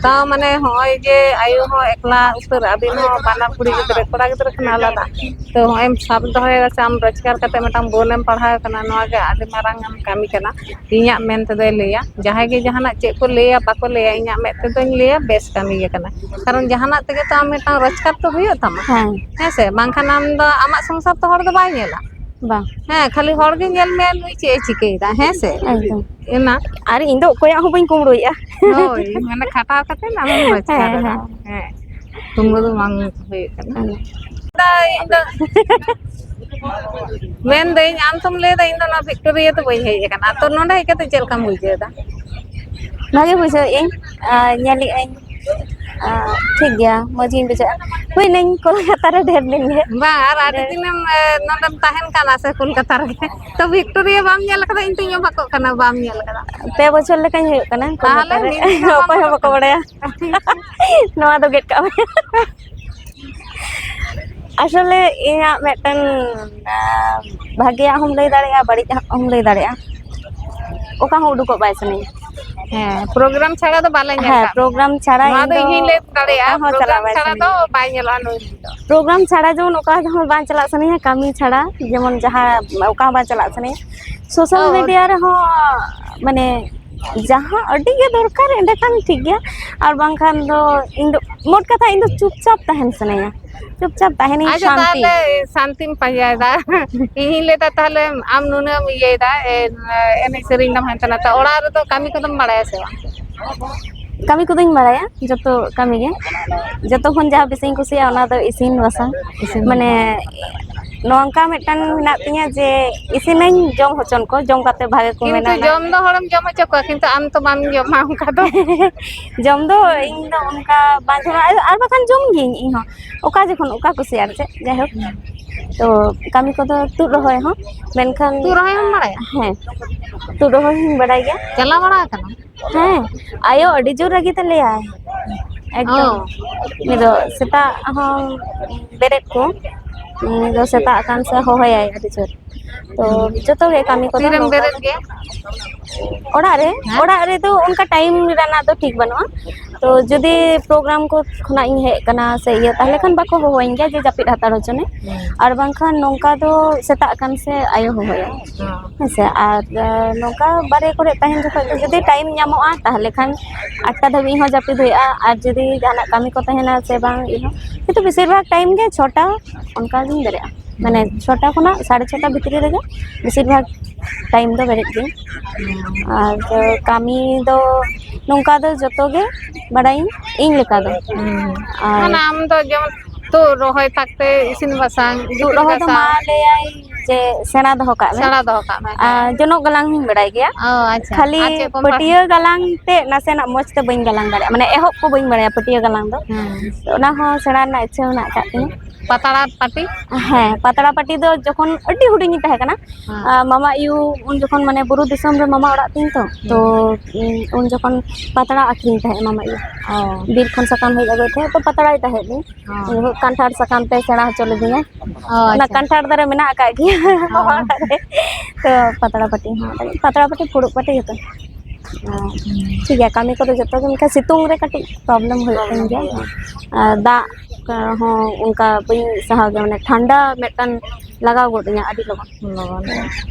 ᱛᱟᱣ ᱢᱟᱱᱮ ᱦᱚᱸᱜᱼᱚᱭ ᱡᱮ ᱟᱭᱳ ᱦᱚᱸ ᱮᱠᱞᱟ ᱩᱛᱟᱹᱨ, ᱟᱹᱵᱤᱱ ᱦᱚᱸ ᱵᱟᱱᱟᱨ ᱠᱩᱲᱤ ᱜᱤᱫᱽᱨᱟᱹ, ᱠᱚᱲᱟ ᱜᱤᱫᱽᱨᱟᱹ ᱠᱷᱚᱱ ᱟᱞᱟᱫᱟ, ᱛᱚ ᱦᱚᱸᱜᱼᱚᱭ ᱮᱢ ᱥᱟᱵ ᱫᱚᱦᱚᱭᱮᱫᱟ ᱥᱮ ᱟᱢ ᱨᱳᱡᱽᱜᱟᱨ ᱠᱟᱛᱮ ᱢᱤᱫᱴᱟᱝ ᱵᱳᱱ ᱮᱢ ᱯᱟᱲᱦᱟᱣ ᱠᱟᱱᱟ, ᱱᱚᱣᱟ ᱜᱮ ᱟᱹᱰᱤ ᱢᱟᱨᱟᱝ ᱮᱢ ᱠᱟᱹᱢᱤ ᱠᱟᱱᱟ᱾ ᱤᱧᱟᱹᱜ ᱢᱮᱱ ᱛᱮᱫᱚᱭ ᱞᱟᱹᱭᱟ, ᱡᱟᱦᱟᱸᱭ ᱜᱮ ᱡᱟᱦᱟᱱᱟᱜ ᱪᱮᱫ ᱠᱚ ᱞᱟᱹᱭᱟ ᱵᱟᱠᱚ ᱞᱟᱹᱭᱟ, ᱤᱧᱟᱹᱜ ᱢᱮᱫ ᱛᱮᱫᱚᱧ ᱞᱟᱹᱭᱟ ᱵᱮᱥ ᱠᱟᱹᱢᱤ ᱜᱮ ᱠᱟᱱᱟ᱾ ᱠᱟᱨᱚᱱ ᱡᱟᱦᱟᱱᱟᱜ ᱛᱮᱜᱮ ᱛᱚ ᱟᱢ ᱢᱤᱫᱴᱟᱝ ᱨᱳᱡᱽᱜᱟᱨ ᱛᱚ ᱦᱩᱭᱩᱜ ᱛᱟᱢᱟ, ᱦᱮᱸ᱾ ᱦᱮᱸ ᱥᱮ? ᱵᱟᱝᱠᱷᱟᱱ ᱟᱢ ᱫᱚ ᱟᱢᱟᱜ ᱥᱚᱝᱥᱟᱨ ᱛᱚ ᱦᱚᱲ ᱫᱚ ᱵᱟᱭ ᱧᱮᱞᱟ᱾ ᱵᱟᱝ᱾ ᱦᱮᱸ, ᱠᱷᱟᱹᱞᱤ ᱦᱚᱲ ᱜᱮ ᱧᱮᱞ ᱢᱮᱭᱟ, ᱱᱩᱭ ᱪᱮᱫ ᱮ ᱪᱤᱠᱟᱹᱭᱮᱫᱟ, ᱦᱮᱸ ᱥᱮ? ᱮᱠᱫᱚᱢ᱾ ᱚᱱᱟ ᱟᱨ ᱤᱧ ᱫᱚ ᱚᱠᱚᱭᱟᱜ ᱦᱚᱸ ᱵᱟᱹᱧ ᱠᱩᱢᱵᱽᱲᱩᱭᱮᱫᱼᱟ᱾ ᱦᱳᱭ, ᱢᱟᱱᱮ ᱠᱷᱟᱴᱟᱣ ᱠᱟᱛᱮ ᱟᱢᱮᱢ ᱨᱳᱡᱽᱜᱟᱨ ᱦᱮᱸ, ᱮᱫᱟ᱾ ᱦᱮᱸ᱾ ᱦᱮᱸ, ᱠᱩᱢᱵᱽᱲᱩ ᱫᱚ ᱵᱟᱝ ᱦᱩᱭᱩᱜ ᱠᱟᱱᱟ᱾ ᱦᱮᱸ᱾ ᱤᱧ ᱫᱚ ᱢᱮᱱᱫᱟᱹᱧ, ᱟᱢ ᱛᱚᱢ ᱞᱟᱹᱭᱫᱟ ᱤᱧ ᱫᱚ ᱱᱚᱣᱟ ᱵᱷᱤᱠᱴᱳᱨᱤᱭᱟ ᱫᱚ ᱵᱟᱹᱧ ᱦᱮᱡ ᱟᱠᱟᱱᱟ, ᱛᱚ ᱱᱚᱰᱮ ᱦᱮᱡ ᱠᱟᱛᱮ ᱪᱮᱫ ᱞᱮᱠᱟᱢ ᱵᱩᱡᱷᱟᱹᱣ ᱮᱫᱟ? ᱵᱷᱟᱜᱮ ᱵᱩᱡᱷᱟᱹᱣᱮᱫ ᱟᱹᱧ, ᱟᱨ ᱧᱮᱞᱮᱫ ᱟᱹᱧ, ᱟᱨ ᱴᱷᱤᱠ ᱜᱮᱭᱟ, ᱢᱚᱡᱽ ᱜᱤᱧ ᱵᱩᱡᱷᱟᱹᱣᱮᱫᱼᱟ᱾ ᱦᱩᱭᱱᱟᱹᱧ ᱠᱳᱞᱠᱟᱛᱟ ᱨᱮ ᱰᱷᱮᱨ ᱫᱤᱱ ᱜᱮ᱾ ᱵᱟᱝ, ᱟᱨ ᱟᱹᱰᱤ ᱰᱷᱮᱨ ᱫᱤᱱᱮᱢ, ᱮ, ᱱᱚᱰᱮᱢ ᱛᱟᱦᱮᱱ ᱠᱟᱱᱟ ᱥᱮ ᱠᱳᱞᱠᱟᱛᱟ ᱨᱮᱜᱮ? ᱛᱚ ᱵᱷᱤᱠᱴᱳᱨᱤᱭᱟ ᱵᱟᱢ ᱧᱮᱞ ᱟᱠᱟᱫᱟ? ᱤᱧ ᱛᱚᱧ ᱚᱵᱟᱠᱚᱜ ᱠᱟᱱᱟ, ᱵᱟᱢ ᱧᱮᱞ ᱟᱠᱟᱫᱟ᱾ ᱯᱮ ᱵᱚᱪᱷᱚᱨ ᱞᱮᱠᱟᱧ ᱦᱩᱭᱩᱜ ᱠᱟᱱᱟ ᱠᱳᱞᱠᱟᱛᱟ ᱛᱟᱦᱚᱞᱮ ᱨᱮ᱾ ᱢᱤᱫ ᱫᱤᱱ ᱦᱚᱸ ᱵᱟᱢ ᱚᱠᱚᱭ ᱦᱚᱸ ᱚᱰᱚᱠ ᱵᱟᱠᱚ ᱠᱟᱱᱟ᱾ ᱵᱟᱲᱟᱭᱟ᱾ ᱱᱚᱣᱟ ᱫᱚ ᱜᱮᱫ ᱠᱟᱜ ᱢᱮ᱾ ᱟᱥᱚᱞᱮ ᱤᱧᱟᱹᱜ ᱢᱤᱫᱴᱟᱝ ᱵᱷᱟᱜᱮᱭᱟᱜ ᱦᱚᱸᱢ ᱞᱟᱹᱭ ᱫᱟᱲᱮᱭᱟᱜᱼᱟ, ᱵᱟᱹᱲᱤᱡᱟᱜ ᱦᱚᱸᱢ ᱞᱟᱹᱭ ᱫᱟᱲᱮᱭᱟᱜᱼᱟ, ᱚᱠᱟ ᱦᱚᱸ ᱩᱰᱩᱠᱚᱜ ᱵᱟᱭ ᱥᱟᱱᱟᱧᱟ᱾ ᱦᱮᱸ, ᱯᱨᱳᱜᱨᱟᱢ ᱪᱷᱟᱲᱟ ᱫᱚ ᱵᱟᱞᱮ ᱧᱮᱞ ᱦᱮᱸ, ᱠᱟᱜ ᱢᱮᱭᱟ᱾ ᱯᱨᱳᱜᱨᱟᱢ ᱪᱷᱟᱲᱟ ᱱᱚᱣᱟ ᱤᱧ ᱫᱚ ᱫᱚ ᱤᱧ ᱦᱚᱧ ᱞᱟᱹᱭ ᱚᱠᱟ ᱫᱟᱲᱮᱭᱟᱜᱼᱟ, ᱦᱚᱸ ᱪᱟᱞᱟᱜ ᱯᱨᱳᱜᱨᱟᱢ ᱵᱟᱭ ᱪᱷᱟᱲᱟ ᱥᱟᱱᱟᱧᱟ᱾ ᱫᱚ ᱵᱟᱭ ᱧᱮᱞᱚᱜᱼᱟ ᱱᱩᱭ ᱫᱚ᱾ ᱯᱨᱳᱜᱨᱟᱢ ᱪᱷᱟᱲᱟ ᱡᱮᱢᱚᱱ ᱚᱠᱟ ᱦᱚᱸ ᱵᱟᱝ ᱪᱟᱞᱟᱜ ᱥᱟᱱᱟᱧᱟ, ᱠᱟᱹᱢᱤ ᱪᱷᱟᱲᱟ ᱡᱮᱢᱚᱱ ᱚᱠᱟ ᱦᱚᱸ ᱵᱟᱝ ᱪᱟᱞᱟᱜ ᱥᱟᱱᱟᱧᱟ᱾ ᱥᱳᱥᱟᱞ ᱚ, ᱢᱤᱰᱤᱭᱟ ᱨᱮᱦᱚᱸ ᱢᱟᱱᱮ ᱡᱟᱦᱟᱸ ᱟᱹᱰᱤ ᱜᱮ ᱫᱚᱨᱠᱟᱨ ᱮᱸᱰᱮᱠᱷᱟᱱ ᱴᱷᱤᱠ ᱜᱮᱭᱟ, ᱟᱨ ᱵᱟᱝᱠᱷᱟᱱ ᱫᱚ ᱤᱧ ᱫᱚ ᱢᱳᱴ ᱠᱟᱛᱷᱟ ᱤᱧ ᱫᱚ ᱪᱩᱯᱪᱟᱯ ᱛᱟᱦᱮᱱ ᱥᱟᱱᱟᱧᱟ, ᱪᱩᱯᱪᱟᱯ ᱛᱟᱦᱮᱱᱤᱧ ᱟᱪᱪᱷᱟ, ᱥᱟᱱᱛᱤ᱾ ᱛᱟᱦᱚᱞᱮ ᱥᱟᱱᱛᱤᱢ ᱯᱟᱸᱡᱟᱭᱮᱫᱟ᱾ ᱤᱧᱤᱧ ᱞᱟᱹᱭᱫᱟ ᱛᱟᱦᱚᱞᱮ ᱟᱢ ᱱᱩᱱᱟᱹᱜ ᱮᱢ ᱤᱭᱟᱹᱭᱮᱫᱟ, ᱮ, ᱮᱱᱮᱡ ᱥᱮᱨᱮᱧ ᱫᱟᱢ ᱦᱟᱱᱛᱮ ᱱᱟᱛᱮ, ᱚᱲᱟᱜ ᱨᱮᱫᱚ ᱠᱟᱹᱢᱤ ᱠᱚᱫᱚᱢ ᱵᱟᱲᱟᱭᱟ ᱥᱮ ᱵᱟᱝ? ᱠᱟᱹᱢᱤ ᱠᱚᱫᱚᱧ ᱵᱟᱲᱟᱭᱟ, ᱡᱚᱛᱚ ᱠᱟᱹᱢᱤ ᱜᱮ᱾ ᱡᱚᱛᱚ ᱠᱷᱚᱱ ᱡᱟᱦᱟᱸ ᱵᱮᱥᱤᱧ ᱠᱩᱥᱤᱭᱟᱜᱼᱟ ᱚᱱᱟ ᱫᱚ ᱤᱥᱤᱱ ᱵᱟᱥᱟᱝ᱾ ᱤᱥᱤᱱ ᱢᱟᱱᱮ ᱱᱚᱝᱠᱟ ᱢᱤᱫᱴᱟᱝ ᱢᱮᱱᱟᱜ ᱛᱤᱧᱟᱹ ᱡᱮ ᱤᱥᱤᱱᱟᱹᱧ ᱡᱚᱢ ᱦᱚᱪᱚᱱ ᱠᱚ, ᱡᱚᱢ ᱠᱟᱛᱮ ᱵᱷᱟᱜᱮ ᱠᱚ ᱠᱤᱱᱛᱩ ᱢᱮᱱᱟ ᱚᱱᱟ᱾ ᱡᱚᱢ ᱫᱚ ᱦᱚᱲᱮᱢ ᱡᱚᱢ ᱦᱚᱪᱚ ᱠᱚᱣᱟ, ᱠᱤᱱᱛᱩ ᱟᱢ ᱛᱚ ᱵᱟᱢ ᱡᱚᱢᱟ ᱚᱱᱠᱟ ᱫᱚ᱾ ᱡᱚᱢ ᱫᱚ ᱤᱧ ᱫᱚ ᱚᱱᱠᱟ ᱵᱟᱝ ᱡᱚᱢᱟ, ᱟᱨ ᱵᱟᱠᱷᱟᱱ ᱡᱚᱢ ᱜᱤᱭᱟᱹᱧ ᱤᱧ ᱦᱚᱸ, ᱚᱠᱟ ᱡᱚᱠᱷᱚᱱ ᱚᱠᱟ ᱠᱩᱥᱤ ᱟᱨ ᱪᱮᱫ, ᱡᱟᱭᱦᱳᱠ᱾ ᱛᱚ ᱠᱟᱹᱢᱤ ᱠᱚᱫᱚ ᱛᱩᱫ ᱨᱚᱦᱚᱭ ᱦᱚᱸ, ᱢᱮᱱᱠᱷᱟᱱ ᱛᱩᱫ ᱨᱚᱦᱚᱭ ᱦᱚᱸᱢ ᱵᱟᱲᱟᱭᱟ? ᱦᱮᱸ, ᱛᱩᱫ ᱨᱚᱦᱚᱭ ᱦᱚᱸᱧ ᱵᱟᱲᱟᱭ ᱜᱮᱭᱟ᱾ ᱪᱟᱞᱟᱣ ᱵᱟᱲᱟ ᱟᱠᱟᱱᱟᱢ? ᱦᱮᱸ, ᱟᱭᱳ ᱟᱹᱰᱤ ᱡᱳᱨ ᱨᱟᱹᱜᱤ ᱛᱟᱞᱮᱭᱟᱭ, ᱚ᱾ ᱮᱠᱫᱚᱢ᱾ ᱩᱱᱤ ᱫᱚ ᱥᱮᱛᱟᱜ ᱦᱚᱸ ᱵᱮᱨᱮᱫ ᱠᱚ, ᱩᱱᱤ ᱫᱚ ᱥᱮᱛᱟᱜ ᱟᱠᱟᱱ ᱥᱮ ᱦᱚᱦᱚᱭᱟᱭ ᱟᱹᱰᱤ ᱡᱳᱨ᱾ ᱛᱚ ᱡᱚᱛᱚ ᱜᱮ ᱠᱟᱹᱢᱤ ᱠᱚᱫᱚ ᱛᱤᱨᱮᱢ ᱱᱚᱝᱠᱟ ᱵᱮᱨᱮᱫ ᱜᱮ᱾ ᱜᱮᱭᱟ? ᱚᱲᱟᱜ ᱨᱮ, ᱦᱮᱸ? ᱚᱲᱟᱜ ᱨᱮᱫᱚ ᱚᱱᱠᱟ ᱴᱟᱭᱤᱢ ᱨᱮᱱᱟᱜ ᱫᱚ ᱴᱷᱤᱠ ᱵᱟᱹᱱᱩᱜᱼᱟ᱾ ᱛᱚ ᱡᱩᱫᱤ ᱯᱨᱳᱜᱨᱟᱢ ᱠᱚ ᱠᱷᱚᱱᱟᱜ ᱤᱧ ᱦᱮᱡ ᱟᱠᱟᱱᱟ ᱥᱮ ᱤᱭᱟᱹ, ᱛᱟᱦᱚᱞᱮ ᱠᱷᱟᱱ ᱵᱟᱠᱚ ᱦᱚᱦᱚᱣᱟᱹᱧ ᱜᱮᱭᱟ ᱡᱮ ᱡᱟᱹᱯᱤᱫ ᱦᱟᱛᱟᱲ ᱦᱚᱪᱚᱱᱮ᱾ ᱟᱨ ᱵᱟᱝᱠᱷᱟᱱ ᱱᱚᱝᱠᱟ ᱫᱚ ᱥᱮᱛᱟᱜ ᱟᱠᱟᱱ ᱥᱮ ᱟᱭᱳ ᱦᱚᱦᱚᱭᱟ᱾ ᱦᱮᱸ ᱥᱮ, ᱟᱨ ᱱᱚᱝᱠᱟ ᱵᱟᱨᱦᱮ ᱠᱚᱨᱮ ᱛᱟᱦᱮᱱ ᱡᱚᱠᱷᱚᱱ ᱫᱚ ᱡᱩᱫᱤ ᱴᱟᱭᱤᱢ ᱧᱟᱢᱚᱜᱼᱟ, ᱛᱟᱦᱚᱞᱮ ᱠᱷᱟᱱ ᱟᱴᱴᱟ ᱫᱷᱟᱹᱵᱤᱡ ᱦᱚᱸ ᱡᱟᱹᱯᱤᱫ ᱦᱩᱭᱩᱜᱼᱟ, ᱟᱨ ᱡᱩᱫᱤ ᱡᱟᱦᱟᱱᱟᱜ ᱠᱟᱹᱢᱤ ᱠᱚ ᱛᱟᱦᱮᱱᱟ ᱥᱮ ᱵᱟᱝ, ᱤᱧ ᱦᱚᱸ ᱠᱤᱱᱛᱩ ᱵᱮᱥᱤᱨ ᱵᱷᱟᱜᱽ ᱴᱟᱭᱤᱢ ᱜᱮ ᱪᱷᱚᱴᱟ ᱚᱱᱠᱟ ᱜᱤᱧ ᱵᱮᱨᱮᱫᱼᱟ, ᱢᱟᱱᱮ ᱪᱷᱚᱴᱟ ᱠᱷᱚᱱᱟᱜ ᱥᱟᱲᱮ ᱪᱷᱚᱴᱟ ᱵᱷᱤᱛᱨᱤ ᱨᱮᱜᱮ ᱵᱮᱥᱤᱨ ᱵᱷᱟᱜᱽ ᱴᱟᱭᱤᱢ ᱫᱚ ᱵᱮᱨᱮᱫ ᱜᱤᱧ᱾ ᱟᱨ ᱠᱟᱹᱢᱤ ᱫᱚ ᱱᱚᱝᱠᱟ ᱫᱚ ᱡᱚᱛᱚ ᱜᱮ ᱵᱟᱲᱟᱭᱟᱹᱧ ᱤᱧ ᱞᱮᱠᱟ ᱫᱚ᱾ ᱟᱨ ᱢᱟᱱᱮ ᱟᱢ ᱫᱚ ᱡᱮᱢᱚᱱ ᱛᱚ ᱨᱚᱦᱚᱭ ᱛᱟᱠᱛᱮ, ᱤᱥᱤᱱ ᱵᱟᱥᱟᱝ, ᱛᱩᱫ ᱜᱤᱛᱤᱞ ᱨᱚᱦᱚᱭ ᱫᱚ ᱢᱟ ᱜᱟᱥᱟᱣ᱾ ᱞᱟᱹᱭᱟᱭ ᱡᱮ ᱥᱮᱬᱟ ᱫᱚᱦᱚ ᱠᱟᱜ ᱢᱮ᱾ ᱥᱮᱬᱟ ᱫᱚᱦᱚ ᱠᱟᱜ ᱢᱮ, ᱦᱮᱸ᱾ ᱟᱨ ᱡᱚᱱᱚᱜ ᱜᱟᱞᱟᱝ ᱦᱚᱸᱧ ᱵᱟᱲᱟᱭ ᱜᱮᱭᱟ᱾ ᱚ, ᱟᱪᱪᱷᱟ᱾ ᱠᱷᱟᱹᱞᱤ ᱟᱨ ᱪᱮᱫ ᱠᱚᱢ ᱯᱟᱹᱴᱭᱟᱹ ᱜᱟᱞᱟᱝ ᱛᱮ ᱱᱟᱥᱮᱱᱟᱜ ᱢᱚᱡᱽ ᱛᱮ ᱵᱟᱹᱧ ᱜᱟᱞᱟᱝ ᱫᱟᱲᱮᱭᱟᱜᱼᱟ, ᱢᱟᱱᱮ ᱮᱦᱚᱵ ᱠᱚ ᱵᱟᱹᱧ ᱵᱟᱲᱟᱭᱟ ᱯᱟᱹᱴᱭᱟᱹ ᱜᱟᱞᱟᱝ ᱫᱚ᱾ ᱦᱮᱸ᱾ ᱛᱚ, ᱚᱱᱟ ᱦᱚᱸ ᱥᱮᱬᱟ ᱨᱮᱱᱟᱜ ᱤᱪᱪᱷᱟᱹ ᱢᱮᱱᱟᱜ ᱟᱠᱟᱫ ᱛᱤᱧᱟᱹ᱾ ᱯᱟᱛᱲᱟ ᱯᱟᱹᱴᱤ? ᱦᱮᱸ, ᱯᱟᱛᱲᱟ ᱯᱟᱹᱴᱤ ᱫᱚ ᱡᱚᱠᱷᱚᱱ ᱟᱹᱰᱤ ᱦᱩᱰᱤᱧᱤᱧ ᱛᱟᱦᱮᱸ ᱠᱟᱱᱟ, ᱦᱮᱸ᱾ ᱟᱨ ᱢᱟᱢᱟ ᱟᱭᱳ ᱩᱱ ᱡᱚᱠᱷᱚᱱ, ᱢᱟᱱᱮ, ᱵᱩᱨᱩ ᱫᱤᱥᱚᱢ ᱨᱮ ᱢᱟᱢᱟ ᱚᱲᱟᱜ ᱛᱤᱧ ᱛᱚ, ᱛᱚ, ᱦᱩᱸ᱾ ᱩᱱ, ᱩᱱ ᱡᱚᱠᱷᱚᱱ ᱯᱟᱛᱲᱟ ᱟᱹᱠᱷᱨᱤᱧ ᱛᱟᱦᱮᱸᱫ ᱢᱟᱢᱟ ᱟᱭᱳ᱾ ᱚ᱾ ᱵᱤᱨ ᱠᱷᱚᱱ ᱥᱟᱠᱟᱢ ᱦᱮᱡ ᱟᱹᱜᱩᱭ ᱛᱟᱦᱮᱸᱫ, ᱛᱚ ᱯᱟᱛᱲᱟᱭ ᱛᱟᱦᱮᱸᱫ ᱤᱧ᱾ ᱚ᱾ ᱩᱱ ᱡᱚᱠᱷᱚᱱ ᱠᱟᱱᱴᱷᱟᱲ ᱥᱟᱠᱟᱢ ᱛᱮ ᱥᱮᱬᱟ ᱦᱚᱪᱚ ᱞᱤᱫᱤᱧᱟ᱾ ᱚ, ᱚᱱᱟ ᱟᱪᱪᱷᱟ᱾ ᱠᱟᱱᱴᱷᱟᱲ ᱫᱟᱨᱮ ᱢᱮᱱᱟᱜ ᱟᱠᱟᱫ ᱜᱮᱭᱟ ᱚ᱾ ᱢᱟᱢᱟ ᱚᱲᱟᱜ ᱨᱮ᱾ ᱛᱚ ᱯᱟᱛᱲᱟ ᱯᱟᱹᱴᱤ ᱦᱚᱸ, ᱯᱟᱛᱲᱟ ᱯᱟᱹᱴᱤ, ᱯᱷᱩᱲᱩᱜ ᱯᱟᱹᱴᱤ ᱡᱚᱛᱚ᱾ ᱚ᱾ ᱴᱷᱤᱠ ᱜᱮᱭᱟ, ᱠᱟᱹᱢᱤ ᱠᱚᱫᱚ ᱡᱚᱛᱚ ᱜᱮ, ᱢᱮᱱᱠᱷᱟᱱ ᱥᱤᱛᱩᱝ ᱨᱮ ᱠᱟᱹᱴᱤᱡ ᱯᱨᱚᱵᱞᱮᱢ ᱦᱩᱭᱩᱜ ᱠᱟᱱ ᱯᱨᱚᱵᱞᱮᱢ ᱜᱮᱭᱟ᱾ ᱦᱩᱭᱩᱜᱼᱟ᱾ ᱟᱨ ᱫᱟᱜ ᱦᱚᱸ ᱚᱱᱠᱟ ᱵᱟᱹᱧ ᱥᱟᱦᱟᱣ ᱜᱮᱭᱟ, ᱢᱟᱱᱮ ᱴᱷᱟᱱᱰᱟ ᱢᱤᱫᱴᱟᱝ ᱞᱟᱜᱟᱣ ᱜᱚᱫ ᱤᱧᱟ ᱟᱹᱰᱤ ᱞᱚᱜᱚᱱ᱾ ᱞᱚᱜᱚᱱ᱾